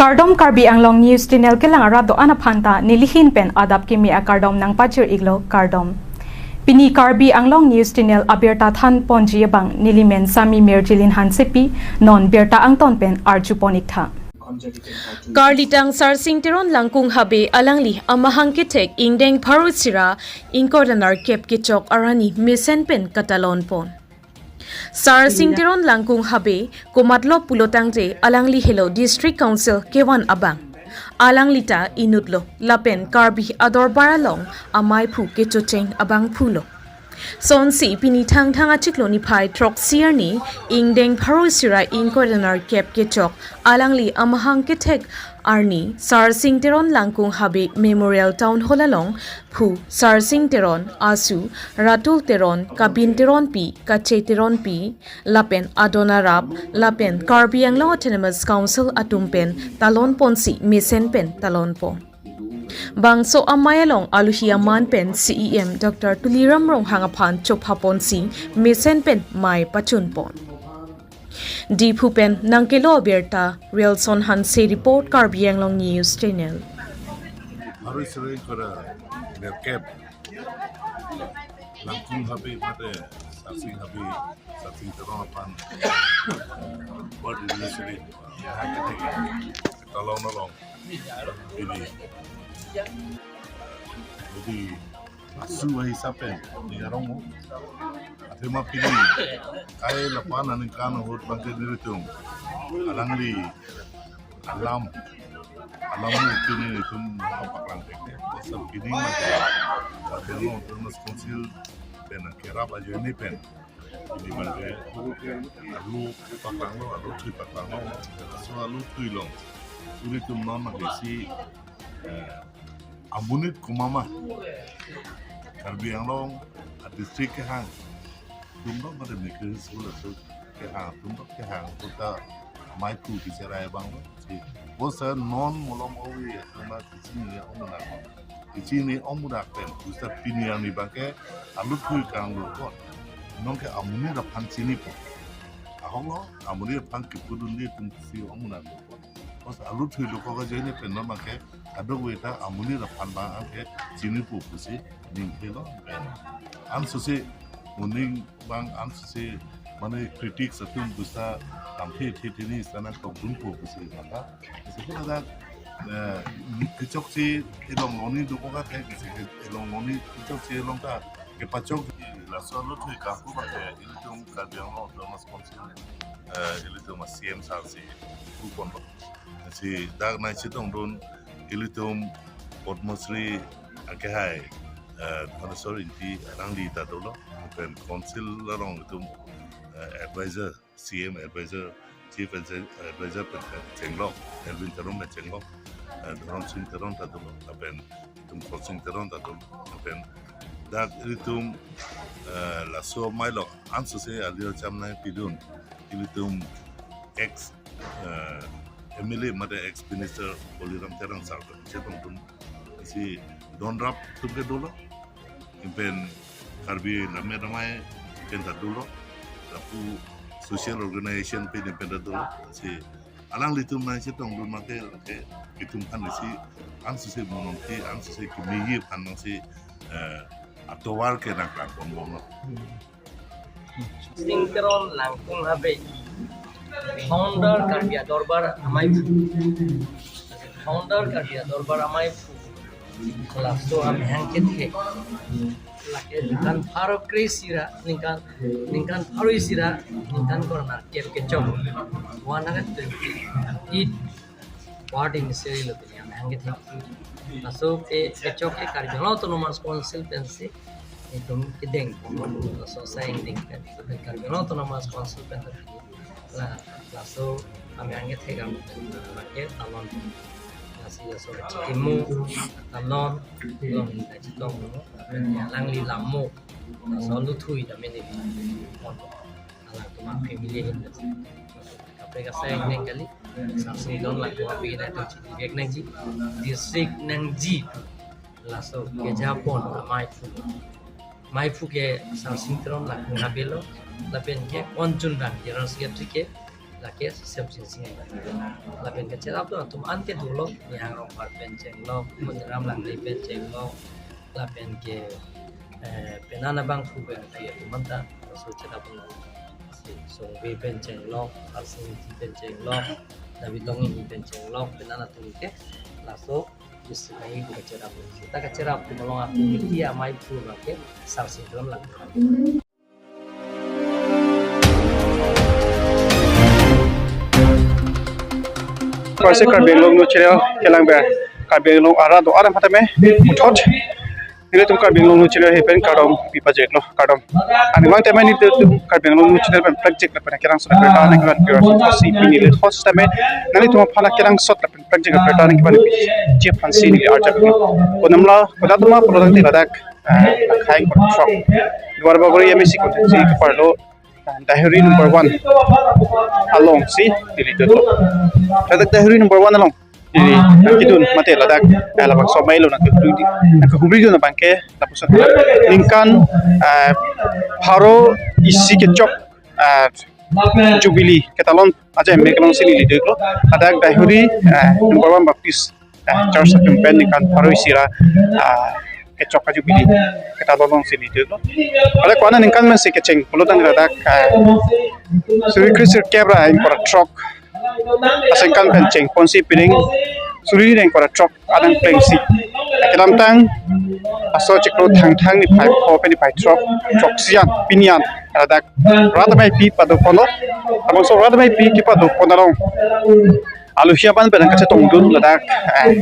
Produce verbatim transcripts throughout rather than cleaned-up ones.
Kardom, Karbi Anglong News Channel kelang arat do-an aphanta nelihin pen adap kimi akardom nangpachir-iklo, kardom. Pini Karbi Anglong News Channel abirta thanponji abang nelimen Sami Mirjilin Hansepi, non birta angton pen arjupon-iktha. Karlitang Sarsing Teron Langkung Habe alangli amahang kethek ingdeng pharo isi ra ingkoi ra nerkep kechok arni mesen pen katalonpon. Sarsing Teron Langkung Habe komatlo pulotangte alangli helo District Council kevan abang. Alangli ta inutlo lapen Karbi adorbar along amaiphu kechocheng abangphulo. Sonsi pini Thangthang achiklo niphai throksi arni ingdeng pharo isi ra ingkoi ra nerkep kechok alangli amahang kethek arni Sarsing Teron Langkung Habe Memorial Town Hall along phu Sarsing Teron, asu Ratul Teron, Kabin Teronpi, Kache Teronpi, lapen adon arap, lapen Karbi Anglong Autonomous Council atum pen talonponsi mesen pen talonpon. Bangso amei along aluhi aman pen C E M Doctor Tuliram Ronghang aphan chophaponsi mesen pen mei pachunpon. Diphu pen nangkelo abirta, Wilson Hanse report, Karbi Anglong News Channel. Hari sering kena nerkep Langkung Habe mate Sarsing Habe, Sarsing Teron aphan birth anniversary talon along pini. Jadi asu ahi sapen ni arong mo. Athema pini kai lapu-an aningkan ahut bangke nelitum alangli alam, alam mo pini nelitum paklang tek. Sab pini ma Karbi Anglong Autonomous Council pen kerap ajoine pen pini bangke alu paklanglo, alu thui paklanglo. So alu thui along nelitum non ma isi, eh, amonit komat ma Karbi Anglong a district kehang atum do mate mikir school atum kehang atum do kehang atum ta amaiphu kecherai abang do. Si bosa non malom ove atum ta kachini ong munak, kachini ong munak pen bosa pini arni bangke alu thui kanglo kon. Nonke amonit aphan chinipo. Ahoklo amonit aphan kipudunde atum si ong munak. Bosa alu thui lo kok ajoine pen non bangke kadokave ta amonit aphan bang anke chinipo pusi ning helo pen. Ansose moning bang ansose mane critics atum bosa tamthe the the ni sana tokdunpo pusi mata. Sehingga, eh, kechokche elong longni dokok ate, elong longni kechokche elong ta kepachok. Laso alu thui kangku bangke ilitum Karbi Anglong Autonomous Council, eh, ilitum C M sir si puponlo. Si dak nangchetongdun ilitum Padma Shri akehai, eh, Dhaneswar Ingti alangli ta dolo, pen council along itum, eh, advisor, C M advisor, chief advisor pen chenglok, Elwin Teron pen chenglok, eh, Dharamsing Teron ta dolo, lapen itum Khorsing Teron ta dolo, lapen dak ilitum, eh, laso amei along ansose alir cham nangpidun ilitum ex, eh, M L A mate ex minister Tuliram Terang sir chetongdun si donrap atum ke dolo. Pen Karbi Lammet Amei pen ta dolo, lapu social organization pen pen ta dolo. Si alanglitum nangchetongdun mate ke itum aphan si ansose monong ke ansose kemeji aphan nangsi, eh, atovar ke nangklangponbomlo. Sarsing Teron Langkung Habe, founder Karbi Adorbar amaiphu, founder Karbi Adorbar amaiphu, laso amahang kethek, lake ningkan pharo kre isi ra, ningkan, ningkan pharo isi ra, ningkan ingkoi ra nerkep kechok, one hundred twenty-eight birth anniversary lo pini amahang kethek. Laso ke kechok ke Karbi Anglong Autonomous Council pensi itum kedeng, laso asai ingdeng pen, Karbi Anglong Autonomous Council pen tadi. La, laso amahang kethek abang ke talon. Lasi laso kachikimo talon, long ingdeng chetong mo, alangli lam mo, laso alu thui ta mene. Alangtum a family ahin. Kaprek asai ingdeng kali, Sarsing Teron Langkung Habe nangtum chinivek nangji, district nangji. Laso kejapon amaiphu. Maiphu ke Sarsing Teron Langkung Habe lo, lapen ke konchun bang General Secretary ke Lake Sisem Singsing. Lapen kacherap atum an ke dolo, Nihang Rongphar pen chenglok, Moniram Langri pen chenglok, lapen ke, eh, penang abangphu pen ke atum anta, laso cherap atum. Si Songve pen chenglok, Arsing pen chenglok, David Longhi pen chenglok, penang atum ke, laso, Sisem Singsing kacherap. Sita kacherap atum along atum, iya amei phu abang ke, Sar Singkram lang. Parsi Karbi Anglong News Channel kelang ber Karbi Anglong arat do-an atum tame puthot nelitum Karbi Anglong News Channel ahin pen kardom pipajirlo, kardom. Ani abang tame nelitum Karbi Anglong News Channel pen prek jik lapen kenangsot lapen ta nangvan pira so si pini le thos tame nanglitum aphan kenangsot lapen prek jik lapen ta nangvan je aphansi neli arjap. Konamla, konat ma pulo tangte ladak, ah, Khaing Kotrok, Duarbagori M A C constituency keparlo, ah, Dahiri number one alongsi neli dolo. Ladak Dahiri number one along neli kedun mate ladak, ah, labangso amei lo nangkehumri, nangkehumridun abang ke lapuson ningkan, ah, pharo isi kechok, ah, Jubilee ketalon aja mek alongsi neli dolo. Ladak Dahiri, ah, number one Baptist, ah, Church atum pen ningkan pharo isi ra, ah, kechok a-Jubilee ketalon alongsi neli dolo. Ladak ko-an aningkan pensi kecheng pulo tangte ladak, ah, suri kre sirkep ra ingkoi ra throk asengkan pen chengponsi pining suri ingkoi ra throk adang plengsi. Kedamtang aso chiklo Thangthang niphai pho pen niphai throk, throksi an, pini an ladak rat ameipi padoponlo. Labangso rat ameipi kepadopon along alohi aban pen kachetongdun ladak, eh,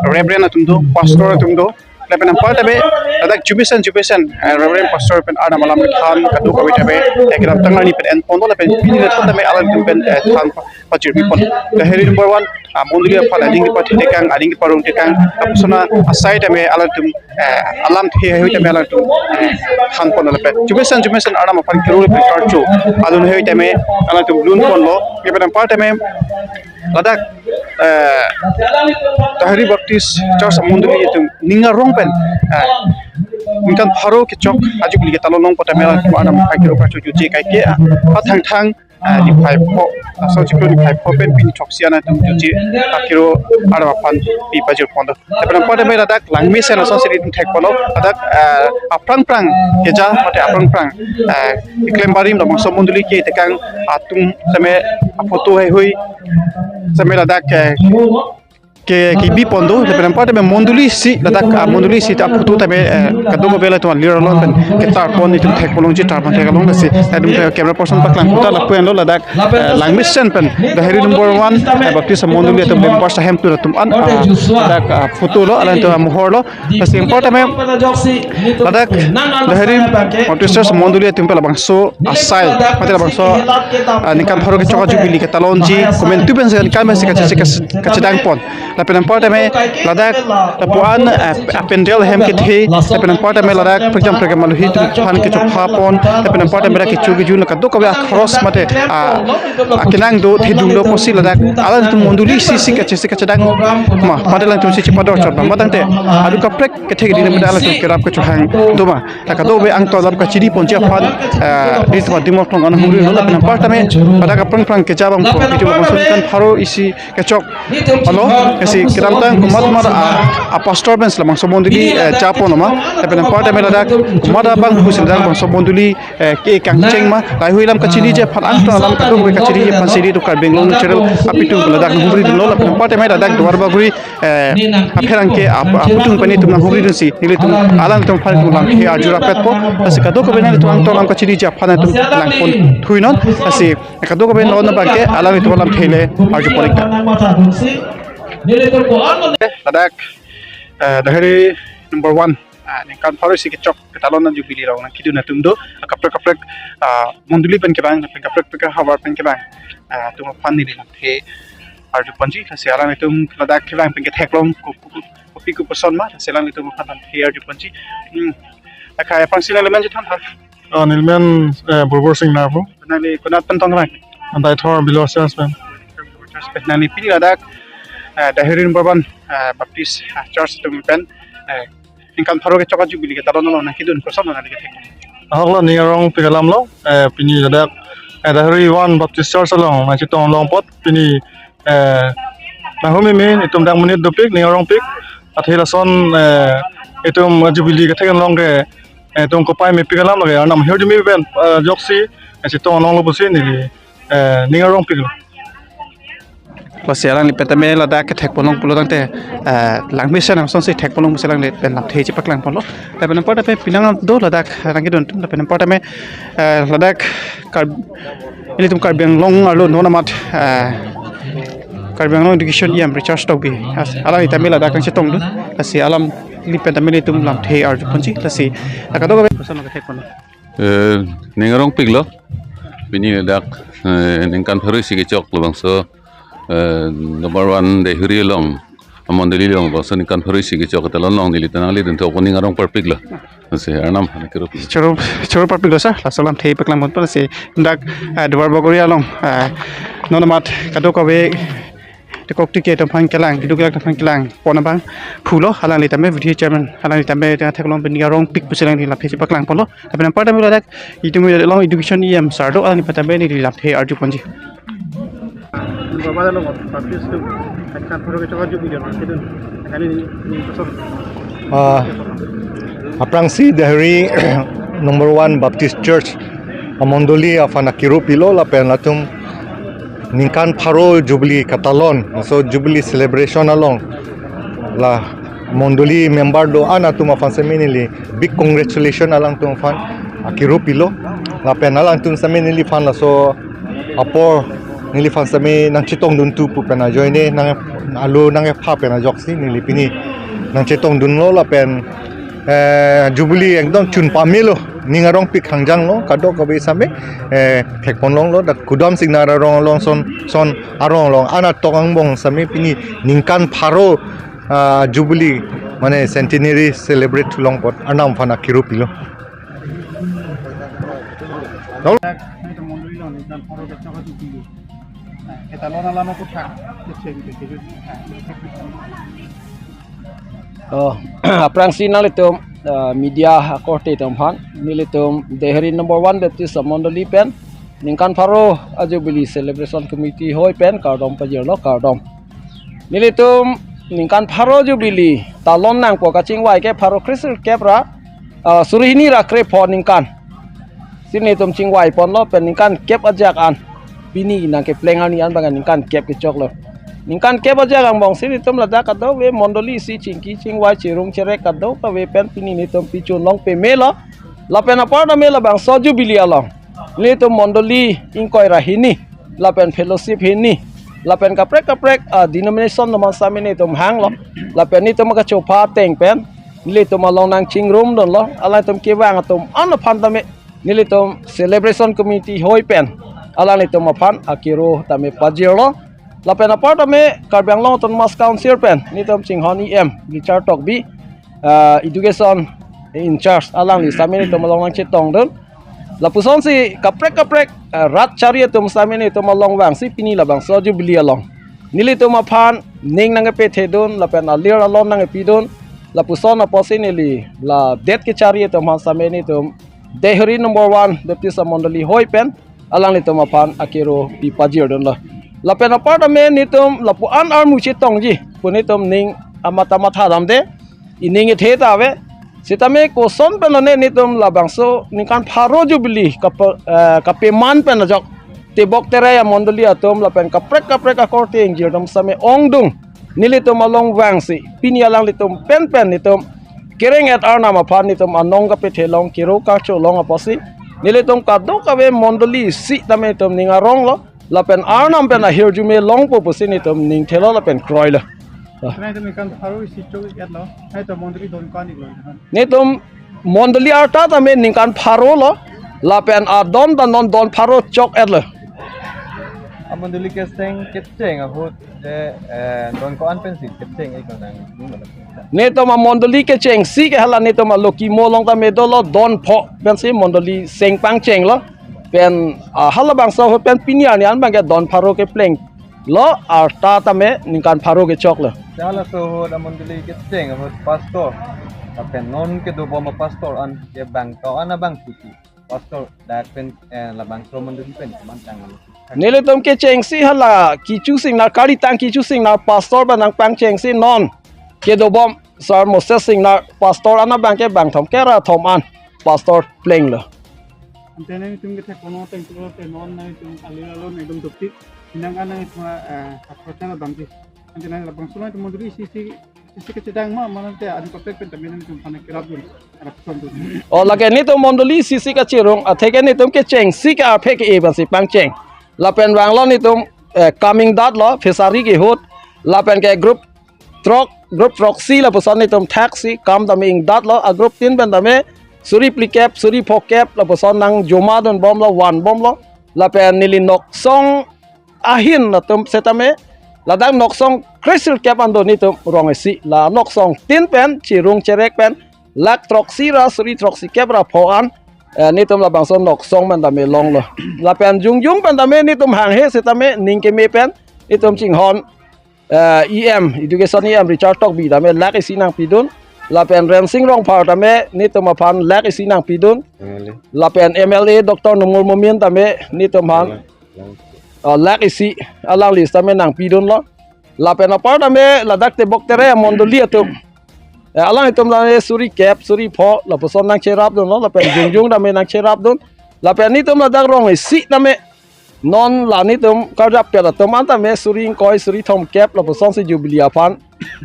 Reverend atum do, Pastor atum do. Lapen anpar tame ladak jumesen jumesen, eh, Reverend Pastor pen arnam alam kethan kadokave tame, eh, kedamtang arni pen enponlo lapen pini le thot tame alanglitum pen, eh, than pa-, pajirpipon. Dahiri number one, ah, mondoli aphan aning kepathi tekang, aning keparong tekang, lapuson asai tame alanglitum, eh, alamthe haihui tame alanglitum, eh, thanponlo lapen jumesen jumesen arnam aphan kero lapen karcho adun haihui tame alanglitum lunponlo. Lapen anpar tame ladak, eh, Dahiri Baptist Church amondoli atum ning arong pen, eh, ningkan pharo kechok a-Jubilee ketalon along pu tame alanglitum arnam aphan kero karcho jutje kaike, ah, Thangthang, ah, niphai pho, aso chiklo niphai pho pen pini throksi an atum jutje, ah, kero arnam aphan pipajirponlo. Lapen anpar tame ladak langmesen asonsi nelitum thekponlo, ladak, ah, aphrang phrang keja mate aphrang phrang, ah, keklem barim labangso mondoli ketekang atum tame aphoto haihui tame ladak, eh, ke, kebipon do, lapen anpar tame mondoli isi, ladak, ah, mondoli isi ta aphoto tame, eh, kadokave alanglitum alir along pen ketarpon nelitum thekponlongji, tarpon theklong lasi, eh, nelitum camera person paklang puta lapu-anlo ladak, eh, langmesen pen Dahiri number one, eh, Baptist mondoli atum members ahemtun atum an, ah, ladak, ah, photo lo, alanglitum amohor lo, lasi anpar tame ladak Dahiri Baptist Church mondoli atum pen labangso asai, mate labangso, ah, ningkan pharo kechok a-Jubilee ketalonji komantu pensi ningkan pensi kache-, kache-, kachedangpon. Lapen anpar tame ladak lapu-an, ah, apendel ahem kethe, lapen anpar tame ladak prekjam prekjam alohi atum aphan kechophapon, lapen anpar tame ladak kecho kejun kadokave akhoros mate, ah, ah, kenang do thedung do pusi ladak alanglitum mondoli isi isi kache-, kachedang ma, mate alanglitum si chepador chot ma, matangte aduk kaprek kethek dina mate alanglitum kerap kechohang do ma. Ta kadokave angton alam kachiniponji aphan, eh, nelitum Dimapur along an hungrilo lapen anpar tame pada aphrang phrang keja abang ko, itu abang so ningkan pharo isi kechok. Alo, lasi kedamtang komat komat a, a-pastor pensi labangso mondoli, eh, japonlo ma. Lapen anpar tame ladak komat abangphu si ladak labangso mondoli, eh, ke kangcheng ma. Laheihui alam kachiniji aphan, angton alam kadokave kachiniji aphansi nelitum Karbi Anglong News Channel apitum ladak hungrilo lapen anpar tame ladak Duarbagori, eh, apherangke ap-, aputhung pen nelitum nanghumridunsi, nelitum alanglitum aphan nelitum lamthe arjurapetpo, lasi kadokave nelitum angton alam kachiniji aphan nelitum langponthuinon, lasi kadokave non abangke alanglitum alamthe le arjupon ik ta. Ladak, eh, Dahiri number one, ah, ningkan pharo isi kechok ketalon a-Jubilee along nangkedun atum do, ah, kaprek kaprek, ah, mondoli pen kevang, pen kaprek kaprek havar pen kevang, ah, atum aphan neli lamthe arjuponji, lasi alanglitum ladak kevang pen ketheklong ko-, ko-, ko-, kopi kopuson ma, lasi alanglitum aphan lamthe arjuponji. Hmm. Akai aphrangsi nangli men chethan tha. Oh, neli men, eh, Burbur Sing Narvo. Nangli konat pen tong kevang? Daithor Bilor Church pen. Nangli pini ladak, eh, Dahiri number one, eh, Baptist, eh, Church atum pen, eh, ningkan pharo kechok a-Jubilee ketalon along nangkedun, koson nangli kethek? Ahok lo, ning arong pi alam lo, eh, pini ladak eh, Dehri One Baptist Church along nangchetong long apot pini, eh, nanghumeme itum dak monit dopik, ning arongpik, athe lason, eh, itum Jubilee kethek along ke, eh, itum kopai mepik alam lake Arnam ahirjume pen, eh, ajoksi, eh, chetong longlo pusi neli, eh, ning arongpiklo. Lasi alangli pen tame ladak kethek ponlong pulo tangte, eh, langmesen angsong si thek ponlong pusi alangli pen lamthe chepaklangponlo. Lapen anparta pen penang do ladak nangkedun atum, lapen anparta pen, eh, ladak Kar-, ilitum Karbi Anglong arlo non amat, eh, Karbi Anglong Education E M Richard Tokbi. As-, alangli tame ladak nangchetongdun. Lasi alangli pen tame ilitum lamthe arjuponji. Lasi, la kadokave koson kethek ponlo. Eh, ning arongpiklo. Pini dak, eh, ningkan pharo isi kechok labangso, eh, number one Dehri along, amondoli along, labangso ningkan pharo isi kechok ketalon along neli ta nanglidun thok ning arong parpiklo. Lasi Arnam aphan akiro pi. Choro, choro parpiklo sir, laso lamthe paklang ponpo lasi dak, eh, Duarbagori along, eh, non amat kadokave tekok tike atum aphan kelang, keduk kelak atum aphan kelang pon abang pulo, alangli tame V D A chairman, alangli tame theklong pen ning arongpik pusi alangli lamthe chepaklangponlo. Lapen anparta pen ladak itum along Education E M sir do, alangli pen tame neli lamthe arjuponji. Bapak along Baptist atum ningkan pharo kechok Jubilee along kedun, kali ini, ini kosong. Ah, aphrangsi Dehri number one Baptist Church amondoli aphan akiro pilo lapen latum ningkan pharo Jubilee katalon, so Jubilee celebration along la mondoli member do-an atum aphan seme neli big congratulation alangtum aphan akiro pilo. Lapen alangtum seme neliphan laso apor neliphan seme nangchetongdun thu pu pen ajoine nang alo nangkepha pen ajoksi neli pini nangchetongdunlo lapen, eh, Jubilee ekdom chun pamelo, ning arongpik hangjanglo, kadokave seme, eh, thek ponlonglo, dak Kudam Singnar arong along son, son arong along, anattong angbong seme pini ningkan pharo, ah, Jubilee, mane centenary celebrate thu long apot Arnam aphan akiro pilo. Oh, aphrangsi nanglitum, ah, media akorte atum aphan, nelitum Dehri number one Baptist amondoli pen ningkan pharo a Jubilee celebration committee hoi pen kardom pajirlo, kardom. Nelitum ningkan pharo Jubilee talon nangpo, kachingvai ke pharo kresirkep ra, ah, suri hini ra krepho ningkan si nelitum chingvai ponlo, pen ningkan kep ajak an pini nangkepleng arni an abang ningkan kep kechoklo. Ningkan kep ajak angbong si nelitum ladak kadokave mondoli si chingki chingvai cherung cherek kadokave pen pini nelitum pichun long pamelo. Lapen anparta pen labangso Jubilee along nelitum mondoli ingkoi ra hini, lapen fellowship hini, lapen kaprek kaprek, ah, denomination atum aphan seme nelitum hanglo, lapen nelitum kachopha ateng pen nelitum along nangchingrumdunlo, alangtum kevang atum an aphan tame nelitum celebration committee hoi pen alanglitum aphan akiro tame pajirlo. Lapen anparta pen Karbi Anglong Autonomous Council pen nelitum chinghon E M Richard Tokbi, ah, education in charge, alangli seme nelitum along nangchetongdun. Lapusonsi kaprek kaprek, ah, rat chari atum seme nelitum along vangsi pini labangso Jubilee along nelitum aphan ning nangkepethedun lapen alir alom nangkepidun. Lapuson apotsi neli la det kechari atum aphan seme nelitum Dehri number one Baptist amondoli hoi pen alanglitum aphan akiro pi pajirdunlo. Lapen anparta pen nelitum lapu-an armu chetongji pu nelitum ning amat amat tha damde, ining ethe ta ave. Sitame koson pen lone nelitum labangso ningkan pharo Jubilee kape-, eh, kapeman pen ajok tebok terai amondoli atum lapen kaprek kaprek akorte ingjir atum seme ongdung nelitum along vangsi pini alanglitum penpen nelitum kereng-et Arnam aphan nelitum anong kapethe long, kiro kacho long apotsi nelitum kadokave mondoli isi tame nelitum ning aronglo, lapen Arnam pen ahirjume longpo pusi nelitum ning thelo lapen kroilo. Nangtum ningkan pharo isi chok-etlo, nangtum mondoli don ko-an iklo? Nelitum mondoli arta tame ningkan pharo lo, lapen adon ta non don pharo chok-etlo. Amondoli kecheng kecheng ahut, eh, eh, don ko-an pensi kecheng iklo nang? Nelitum amondoli kechengsi ke hala nelitum aloki mo along tame dolo don pho pensi mondoli seng pangchenglo. Pen, ah, halabangso ahut pen pini arni an abang ke don pharo keplenglo, arta tame ningkan pharo kechoklo. Halaso ahut amondoli kecheng ahut pastor, lapen non kedobom apastor an ke bang ko-an abang pusi Pastor, dak pen, eh, labangso mondoli pen komat tanglo? Nelitum kechengsi hala Kichu Singnar, Karitang Kichu Singnar Pastor abang nangpangchengsi non kedobom Sar Moses Singnar Pastor an abangke bangthom kera thom an Pastor plenglo. Ante nanglitum kethek kono teng tulo te non nanglitum ali alo nangtum dukti hinang an nangtum, eh, approach abangsi. Ante nang labangso nangtum mondoli isi isi isi kachedang ma, mane te an kotek pen tame nangtum aphan kerapdun, kerap sondun. O, lake nelitum mondoli isi isi kachirung atheke nelitum kechengsi ke aphe ke-e pensi pangcheng. Lapen vanglo nelitum, eh, coming datlo, fishery kehut, lapen ke group throk, group throksi lapuson nelitum thaksi kam tame ingdatlo, a group tin pen tame suri phlikep, suri phokep lapuson nangjomadunbomlo, vanbomlo. Lapen neli Noksong ahin atum setame ladak Noksong kre-sirkep an do nelitum rong isi, la Noksong tin pen chirung cherek pen lakh throksi ra suri throksikep ra pho an, eh, nelitum labangso Noksong pen tame longlo. Lapen jongjong pen tame nelitum hanghe setame ning keme pen nelitum chinghon, eh, E M, Education E M Richard Tokbi tame lakh isi nangpidun. Lapen Rensing Rongphar tame nelitum aphan lakh isi nangpidun. M L A. Lapen M L A Doctor Numal Momin tame nelitum aphan, Lang, lang. Ah, lakh isi alangli setame nangpidunlo. Lapen apar tame ladak Tebok Terai mondoli atum, eh, alanglitum tame suri kep, suri pho lapuson nangcherapdunlo, lapen jongjong tame nangcherapdun. Lapen nelitum ladak rong isi tame non la nelitum karjap pet atum an tame suri ingkoi, suri thomkep lapusonsi Jubilee aphan,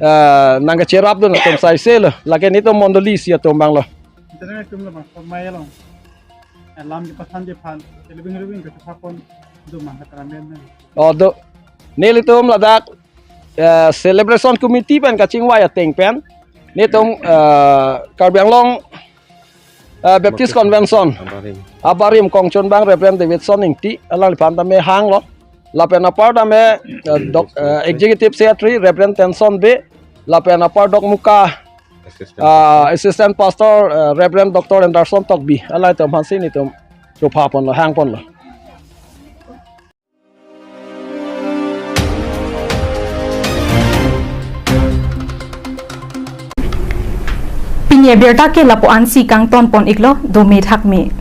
eh, nangkacherapdun atum saiselo. Lake nelitum mondoli isi atum abanglo. Ante nanglitum labangso mai along, eh, lam kepathanji aphan, telebing rebing kachepapon do ma, hataram men na? O, do. Nelitum ladak, eh, celebration committee pen kachingvai ateng pen nelitum, eh, Karbi Anglong, eh, Baptist Baptist Convention abarim, abarim kongchunbang Reverend Davidson Ingti alangliphan tame hanglo. Lapen apar tame, eh, Doc-, eh, Executive Secretary Reverend Tenson Bey, lapen apar Dokmoka, Assistant. Ah, Assistant Pastor, eh, Reverend Doctor Anderson Tokbi, alangtum aphansi nelitum chophaponlo, hangponlo. Pini abirta ke lapu-ansi kangtonpon-iklo, dome thakme.